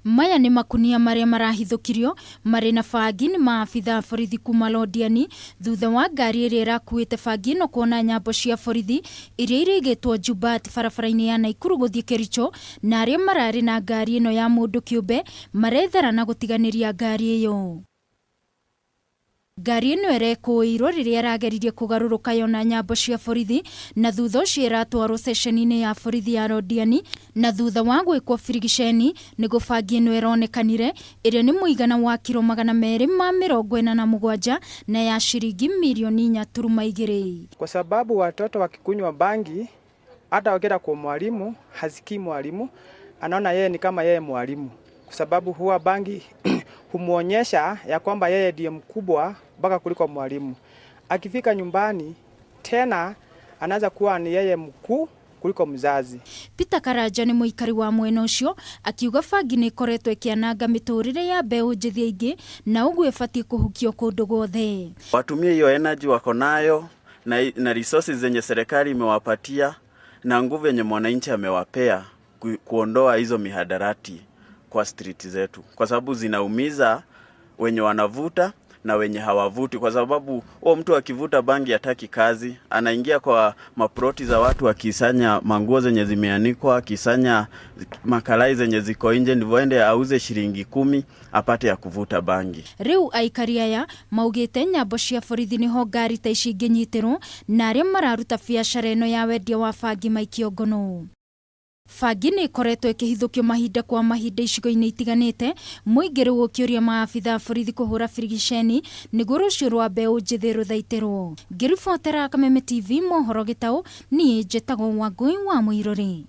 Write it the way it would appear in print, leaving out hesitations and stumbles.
Maya nĩ makunia marĩa marahithũkirio marĩ na bangi nĩ maabitha a borithi kuma Londiani thutha wa ngari ĩrĩa ĩrakuĩte bangi ĩno kuona nyambo cia borithi iria irĩigĩtwo Jubat barabara-inĩ ya Naikuru gũthiĩ Kericho na arĩa mararĩ na ngari ĩno ya mũndũ kĩũmbe marethara na gũtiganĩria ngari ĩyo. Ngari ĩno ĩrekũĩirwo rĩrĩa ĩrageririe kũgarũrũka yona nyambo cia borithi na thutha ũcio ĩratwarwo ceceni-inĩ ya borithi ya Londiani na thutha wa gwĩkwo birigiceni nĩguo bangi ĩno ĩronekanire ĩrĩa nĩ mũigana wa kiro 247 na ya ciringi mirioni 4.2. Kwa sababu watoto wakikunywa bangi hata wakienda kwa mwalimu hasikii mwalimu, anaona yeye ni kama yeye mwalimu, kwa sababu huwa bangi humwonyesha ya kwamba yeye ndiye mkubwa mpaka kuliko mwalimu. Akifika nyumbani tena anaweza kuwa ni yeye mkuu kuliko mzazi. Peter Karanja nĩ mũikari wa mwena ũcio akiuga bangi nĩ ĩkoretwo ĩkĩananga mĩtũrĩre ya mbeũ njĩthĩ aingĩ na ũguo ĩbatiĩ kũhukio kũndũ guothe. Watumie hiyo energy wako nayo na resources zenye serikali imewapatia na nguvu yenye mwananchi amewapea kuondoa hizo mihadarati kwa street zetu, kwa sababu zinaumiza wenye wanavuta na wenye hawavuti, kwa sababu huo mtu akivuta bangi hataki kazi, anaingia kwa maploti za watu akisanya manguo zenye zimeanikwa, akisanya makalai zenye ziko nje, ndivyo aende auze shilingi 10 apate ya kuvuta bangi. Riu aikari aya maugite nyambo cia borithi niho ngari ta ici ingĩnyitĩrwo na arĩa mararuta biacara ĩno ya wendia wa bangi maikio ngono. Bangi nĩ ĩkoretwo ĩkĩhithũkio mahinda kwa mahinda icigo-inĩ itiganĩte, mũingĩ rĩu ũkĩũria maabitha a borithi kũhũra birigiceni nĩguo rũciũ rwa mbeũ njĩthĩ rũthaitĩrwo. Ngĩribotera Kameme TV mohoro gĩtaũ, niĩ njĩtagwo Wangũi wa Mũirũrĩ.